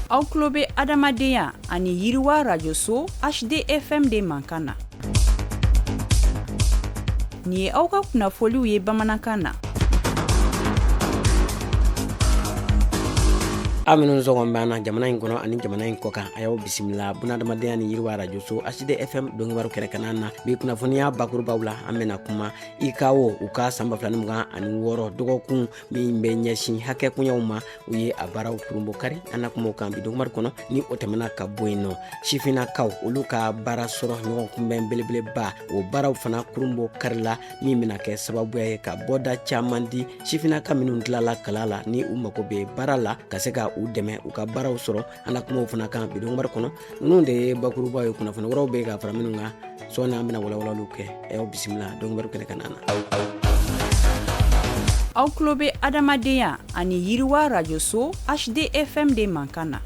Aw tulo bɛ adamadenya ani yiriwa rajoso HDFM de mankan na. Nin ye aw ka kunnafoliw ye bamanankan na. Aw minnu sɔgɔn b'an na jamana in kɔnɔ ani jamana in kɔkan, a y'aw bisimila bunadamadenya ni yiriwa rajoso HDFM donkibaru kɛnɛ kanna na. Bi kunnafoniya bakurubaw la, an bɛna kuma ICAO u ka san 2026 dɔgɔkun min bɛ ɲɛsin hakɛ koɲɛw ma, u ye a baaraw kurunbon kari. An na kuma o kan bi donkibaru kɔnɔ. Ni o tɛmɛna ka bɔ yen nɔ, sifinnakaw olu ka baara sɔrɔ ɲɔgɔn kunbɛn belebeleba, o baaraw fana kurunbon karila, min bɛna kɛ sababuya ye ka bɔda caman di sifinnaka minnu tilala kalan la ni u mago bɛ baara la, ka se ka u dɛmɛ u ka baaraw sɔrɔ. An na kuma o fana kan bi donkibaru kɔnɔ. Ninnu de ye bakurubaw ye, kunnafoni wɛrɛw bɛ ka fara minnu kan sɔɔni, an bɛna walawalaliw kɛ. A y'aw bisimila donkibaru kɛnɛ kan na. Aw tulo bɛ adamadenya ani yiriwa rajoso HDFM de mankan na.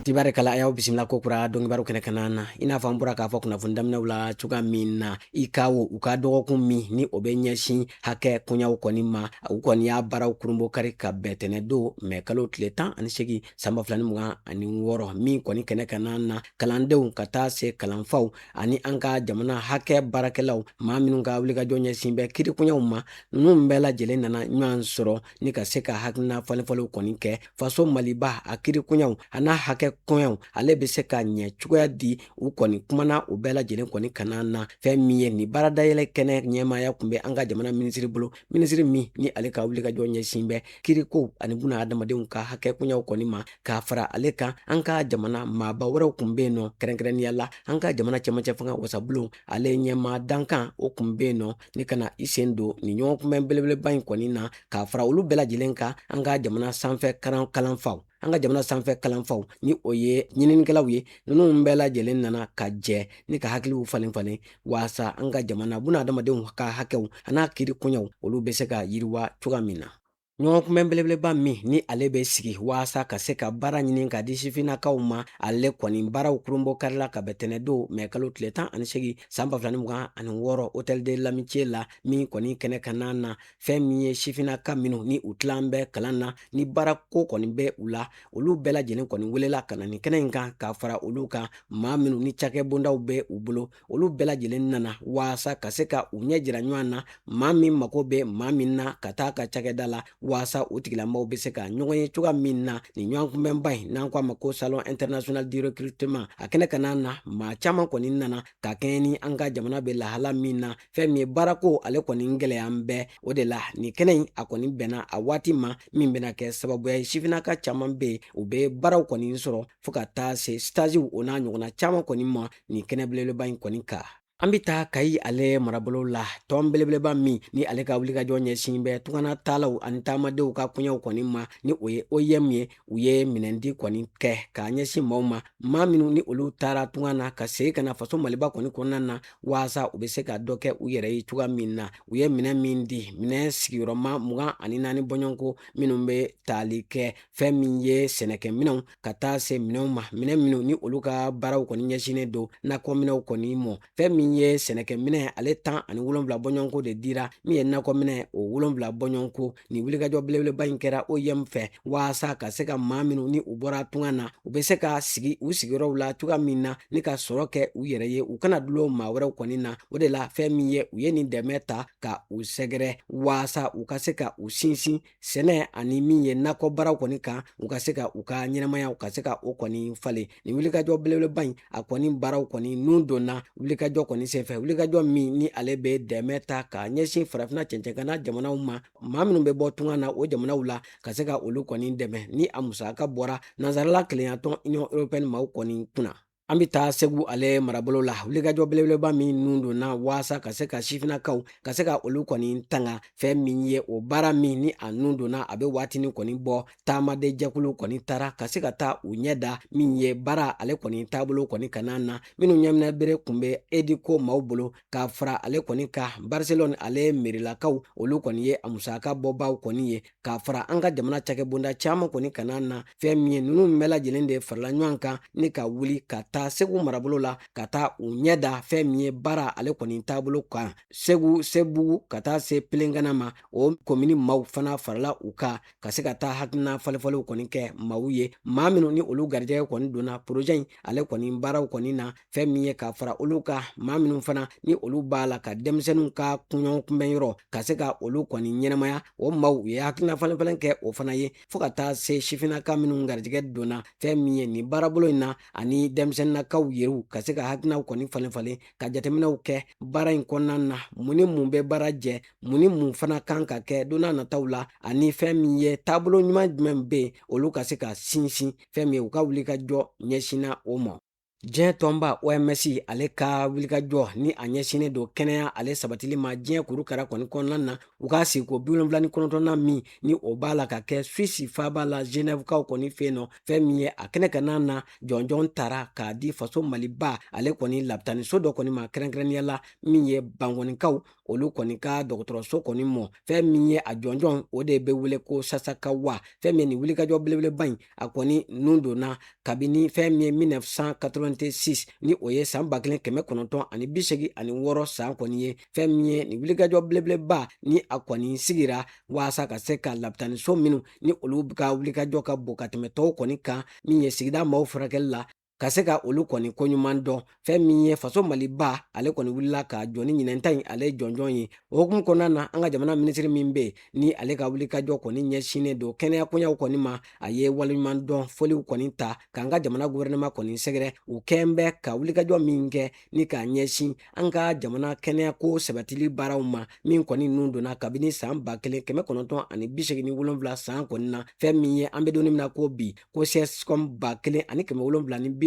Tibarikala, a y'aw bisimila ko kura donkibaru kɛnɛ kan na. I n'a fɔ an bɔra k'a fɔ kunnafoni daminɛw la cogoya min na, ICAO u ka dɔgɔkun min ni o bɛ ɲɛsin hakɛ koɲɛw kɔni ma, u kɔni y'a baaraw kurunbon kari ka bɛn tɛnɛ don mɛ kalo tile 18 san 2026, min kɔni kɛnɛ kan na, kalandenw ka taa se kalanfaw ani an ka jamana hakɛ baarakɛlaw, maa minnu ka wulikajɔ ɲɛsin bɛ kiri koɲɛw ma, ninnu bɛɛ lajɛlen nana ɲɔgɔn sɔrɔ ni ka se ka hakilina falenfalenw kɔni kɛ. Faso Maliba a kiri koɲɛw a n'a hakɛ koɲɛw, ale bɛ se ka ɲɛ cogoya di? U kɔni kumana u bɛɛ lajɛlen kɔni kana na. Fɛn min ye nin baaradayɛlɛ kɛnɛ ɲɛmaaya tun bɛ an ka jamana minisiri bolo, minisiri min ni ale ka wulikajɔ ɲɛsin bɛ kirikow ani buna adamadenw ka hakɛ koɲɛw kɔni ma. K'a fara ale kan, an ka jamana maaba wɛrɛw tun bɛ yen nɔ, kɛrɛnkɛrɛnnenya la an ka jamana cɛmancɛ fanga wasabulon ale ɲɛmaa dankan, o tun bɛ yen nɔ ni ka na i sen don nin ɲɔgɔn kunbɛn belebeleba in kɔni na. K'a fara olu bɛɛ lajɛlen kan, an ka jamana sanfɛ kalan kalanfaw an ka jamana sanfɛ kalanfaw ni o ye ɲininikɛlaw ye, ninnu bɛɛ lajɛlen nana ka jɛ ni ka hakiliw falen falen waasa an ka jamana buna adamadenw ka hakɛw an'a kiri koɲɛw, olu bɛ se ka yiriwa cogoya min na. Ɲɔgɔn kunbɛn belebeleba min ni ale bɛ sigi waasa ka se ka baara ɲini ka di sifinnakaw ma, ale kɔni baaraw kurunbon karila ka bɛn tɛnɛdon mɛ kalo tile 18 san 2026 Hôtel de l'Amitié la, min kɔni kɛnɛ kan na, fɛn min ye sifinnaka minnu ni u tilan bɛ kalan na ni baarako kɔni bɛ u la, olu bɛɛ lajɛlen kɔni welela ka na nin kɛnɛ in kan. Ka fara olu kan, maa minnu ni cakɛbondaw bɛ u bolo, olu bɛɛ lajɛlen nana waasa ka se ka u ɲɛ jira ɲɔgɔn na, maa min mako bɛ maa min na ka taa ka cakɛda la, waasa o tigilamɔgɔw bɛ se ka ɲɔgɔn ye cogoya min na. Nin ɲɔgɔn kunbɛnba in, n'an ko a ma ko Salon international du recrutement, a kɛnɛ kan na, maa caman kɔni nana ka kɛɲɛ ni an ka jamana bɛ lahala min na, fɛn min ye baarako ale kɔni gɛlɛya bɛɛ. O de la nin kɛnɛ in a kɔni bɛnna a waati ma, min bɛna kɛ sababuya ye sifinnaka caman bɛ yen, u bɛ baaraw kɔni sɔrɔ, fo ka taa se stagew o n'a ɲɔgɔnna caman kɔni ma nin kɛnɛ belebeleba in kɔni kan. An bɛ taa Kayi ale marabolo la. Tɔn belebeleba min ni ale ka wulikajɔ ɲɛsin bɛ tungana taalaw ani taamadenw ka koɲɛw kɔni ma, ni o ye OIM ye, u ye minɛndi kɔni kɛ k'a ɲɛsin maaw ma, maa minnu ni olu taara tunga na ka segin ka na faso Maliba kɔni kɔnɔna na, waasa u bɛ se ka dɔ kɛ u yɛrɛ ye cogoya min na. U ye minɛn min di, minɛn sigiyɔrɔma 24 bɔɲɔgɔnko, minnu bɛ tali kɛ fɛn min ye sɛnɛkɛminɛnw ka taa se minɛnw ma, minɛn minnu ni olu ka baaraw kɔni ɲɛsinnen don nakɔminɛw kɔni mɔ. Fɛn min ye sɛnɛkɛminɛ, ale 17 bɔɲɔgɔnko de dira, min ye nakɔminɛ, o 7 bɔɲɔgɔnko. Nin wulikajɔ belebeleba in kɛra OIM fɛ waasa ka se ka maa minnu ni u bɔra tunga na, u bɛ se ka sigi u sigiyɔrɔw la cogoya min na ni ka sɔrɔ kɛ u yɛrɛ ye, u kana dulon maa wɛrɛw kɔni na. O de la fɛn min ye u ye nin dɛmɛ ta ka u sɛgɛrɛ waasa u ka se ka u sinsin sɛnɛ ani min ye nakɔ baaraw kɔni kan, u ka se ka u ka ɲɛnamaya ka se ka o kɔni falen. Nin wulikajɔ belebeleba in, a kɔni baaraw kɔni nun donna wulikajɔ kɔni senfɛ, wulikajɔ min ni ale bɛ dɛmɛ ta ka ɲɛsin farafinna cɛncɛnkanna jamanaw ma, maa minnu bɛ bɔ tunga na o jamanaw la, ka se ka olu kɔni dɛmɛ, ni a musaka bɔra nansarala kelenyatɔn Union européenne maaw kɔni kunna. An bɛ taa Segu ale marabolo la. Wulikajɔ belebeleba min nun donna waasa ka se ka sifinnakaw ka se ka olu kɔni tanga, fɛn min ye o baara min ni a nun donna, a bɛ waatinin kɔni bɔ, taamaden jɛkulu kɔni taara ka se ka taa u ɲɛ da min ye baara ale kɔni taabolo kɔni kana na, minnu ɲɛminɛ bere tun bɛ EDUCO maaw bolo. K'a fara ale kɔni kan, Barcelone ale merilakaw, olu kɔni ye a musaka bɔbaw kɔni ye, k'a fara an ka jamana cakɛbonda caman kɔni kana na. Fɛn min ye ninnu bɛɛ lajɛlen de farala ɲɔgɔn kan ni ka wuli ka taa Segu marabolo la ka taa u ɲɛ da fɛn min ye baara ale kɔni taabolo kan Segu, Sebugu ka taa se Pelengana ma. O komini maaw fana farala u kan ka se ka taa hakilina falenfalenw kɔni kɛ maaw ye, maa minnu ni olu garijɛgɛ kɔni donna projet in ale kɔni baaraw kɔni na. Fɛn min ye ka fara olu kan, maa minnu fana ni olu b'a la ka denmisɛnninw ka kunɲɔgɔn kunbɛnyɔrɔ ka se ka olu kɔni ɲɛnamaya, o maaw u ye hakilina falenfalen kɛ o fana ye, fo ka taa se sifinnaka minnu garijɛgɛ donna fɛn min ye nin baarabolo in na ani denmisɛnninnakaw yɛrɛw ka se ka hakilinaw kɔni falen falen ka jateminɛw kɛ baara in kɔnɔna na, mun ni mun bɛ baara jɛ, mun ni mun fana kan ka kɛ don n'a nataw la, ani fɛn min ye taabolo ɲuman jumɛn bɛ yen olu ka se ka sinsin fɛn min ye u ka wulikajɔ ɲɛsinna o ma. Diɲɛ tɔnba OMS ale ka wulikajɔ ni a ɲɛsinnen don kɛnɛya ale sabatili ma diɲɛ kurukara kɔni kɔnɔna na, u ka sigi 79nan min ni o b'a la ka kɛ Suisse faaba la Genève-kaw kɔni fɛ yen nɔ, fɛn min ye a kɛnɛ kana na jɔnjɔn tara k'a di faso Maliba ale kɔni lapitaniso dɔ kɔni ma, kɛrɛnkɛrɛnnenya la min ye Bankɔnikaw olu kɔni ka dɔgɔtɔrɔso kɔni mɔ. Fɛn min ye a jɔnjɔn o de bɛ wele ko Sasakawa. Fɛn min ye nin wulikajɔ belebeleba in a kɔni nun donna kabini fɛn min ye 1986 ni o ye san 1986 san kɔni ye. Fɛn min ye nin wulikajɔ belebeleba ni a kɔni sigira waasa ka se ka lapitaniso minnu ni olu ka wulikajɔ ka bon ka tɛmɛ tɔw kɔni kan min ye sigida maaw furakɛli la, ka se ka olu kɔni koɲuman dɔn. Fɛn min ye faso Maliba ale kɔni wulila ka jɔ ni ɲinɛnta in ale jɔnjɔn ye. O hukumu kɔnɔna na, an ka jamana minisiri min bɛ yen ni ale ka wulikajɔ kɔni ɲɛsinnen don kɛnɛya koɲaw kɔni ma, a ye waleɲuman dɔn foliw kɔni ta k'an ka jamana gouvernement kɔni sɛgɛrɛ u kɛn bɛ ka wulikajɔ min kɛ ni k'a ɲɛsin an ka jamana kɛnɛyako sabatili baaraw ma, min kɔni nun donna kabini san 1987 san kɔni na. Fɛn min ye an bɛ don min na ko bi, ko CSCOM 1760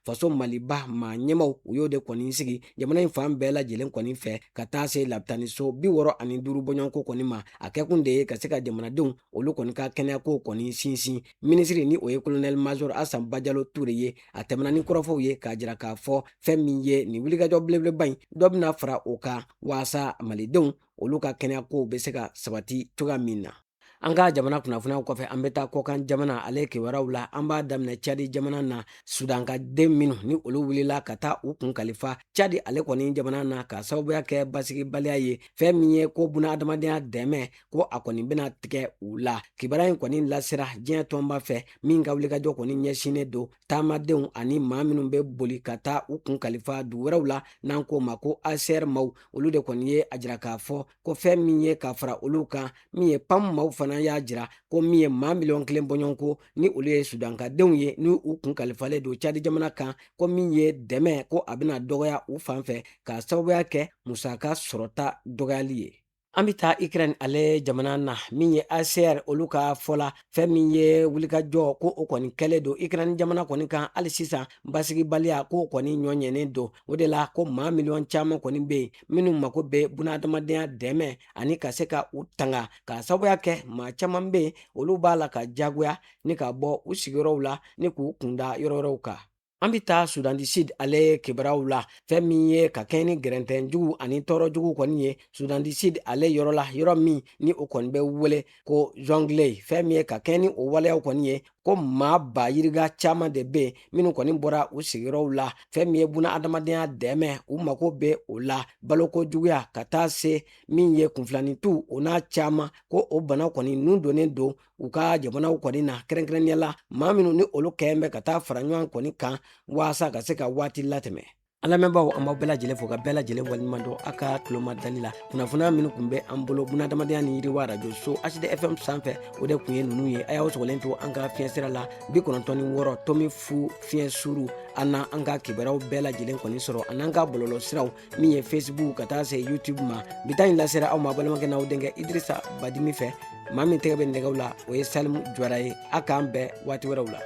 faso Maliba maa ɲɛmaw u y'o de kɔni sigi jamana in fan bɛɛ lajɛlen kɔni fɛ ka taa se lapitaniso 65 bɔɲɔgɔnko kɔni ma. A kɛkun de ye ka se ka jamanadenw olu kɔni ka kɛnɛyako kɔni sinsin. Minisiri ni o ye colonel major Asan Bajalo Ture ye, a tɛmɛna ni kɔrɔfɔw ye k'a jira k'a fɔ fɛn min ye nin wulikajɔ belebeleba in dɔ bɛna fara o kan waasa malidenw olu ka kɛnɛyakow bɛ se ka sabati cogoya min na. An ka jamana kunnafoniyaw kɔfɛ, an bɛ taa kɔkan jamana ale kibaruyaw la. An b'a daminɛ Cadi jamana na. Sudan ka den minnu ni olu wulila ka taa u kun kalifa Cadi ale kɔni jamana na ka sababuya kɛ basigibaliya ye, fɛn min ye ko buna adamadenya dɛmɛ ko a kɔni bɛna tigɛ u la. Kibaruya in kɔni lasera diɲɛ tɔnba fɛ min ka wulikajɔ kɔni ɲɛsinnen don taamadenw ani maa minnu bɛ boli ka taa u kun kalifa dugu wɛrɛw la, n'an k'o ma ko ACR maaw. Olu de kɔni ye a jira k'a fɔ ko fɛn min ye ka fara olu kan, min ye PAM maaw fana y'a jira ko min ye maa 1 miliyɔn bɔɲɔgɔnko ni olu ye Sudankadenw ye ni u kun kalifalen don Cadi jamana kan, ko min ye dɛmɛ ko a bɛna dɔgɔya u fan fɛ k'a sababuya kɛ musaka sɔrɔta dɔgɔyali ye. An bɛ taa Ukraine ale jamana na. Min ye ACR olu ka fɔ la, fɛn min ye wulikajɔ ko o kɔni kɛlen don Ukraine jamana kɔni kan, hali sisan basigibaliya ko kɔni ɲɔ ɲɛnen don. O de la ko maa miliyɔn caman kɔni bɛ yen minnu mako bɛ bunadamadenya dɛmɛ ani ka se ka u tanga, k'a sababuya kɛ maa caman bɛ yen olu b'a la ka jagoya ni ka bɔ u sigiyɔrɔw la ni k'u kunda yɔrɔ wɛrɛw kan. An bɛ taa Sudan du Sud ale kibaruyaw la. Fɛn min ye ka kɛɲɛ ni gɛrɛntɛn jugu ani tɔɔrɔ jugu kɔni ye Sudan du Sud ale yɔrɔ la, yɔrɔ min ni o kɔni bɛ wele ko Jonglei, fɛn min ye ka kɛɲɛ ni o waleyaw kɔni ye ko maa ba yirika caman de bɛ yen minnu kɔni bɔra u sigiyɔrɔw la. Fɛn min ye buna adamadenya dɛmɛ u mako bɛ o la, baloko juguya ka taa se min ye kunfilanintu o n'a caman, ko o bana kɔni nun donnen don u ka jamanaw kɔni na, kɛrɛnkɛrɛnnenya la maa minnu ni olu kɛn bɛ ka taa fara ɲɔgɔn kɔni kan waasa ka se ka waati latɛmɛ. An lamɛnbaaw, an b'aw bɛɛ lajɛlen fo ka bɛɛ lajɛlen waleɲuman dɔn aw ka tuloma dali la. Kunnafoniya minnu tun bɛ an bolo bunadamadenya ni yiriwa arajo so HD FM sanfɛ, o de tun ye ninnu ye. A y'aw sɔgɔlen to an ka fiɲɛ sira la 96.0 fiɲɛ suru an na an ka kibaruyaw bɛɛ lajɛlen kɔni sɔrɔ ani an ka bɔlɔlɔ siraw min ye Facebook ka taa se YouTube ma. Bi ta in lasera aw ma balimakɛ n'aw denkɛ Idirisa Badimi fɛ. Maa min tɛgɛ bɛ nɛgɛw la, o ye Salimu Jɔra ye. A k'an bɛn waati wɛrɛw la.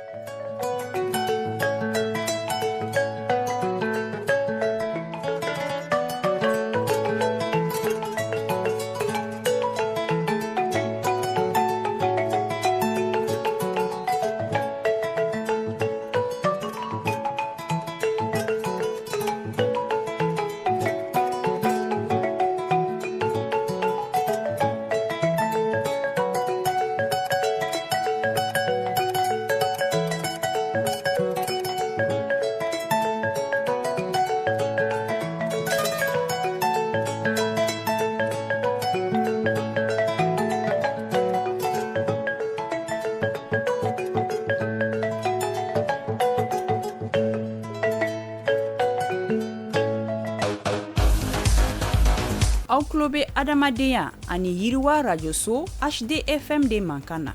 Aw tulo bɛ adamadenya ani yiriwa rajoso HDFM de mankan na.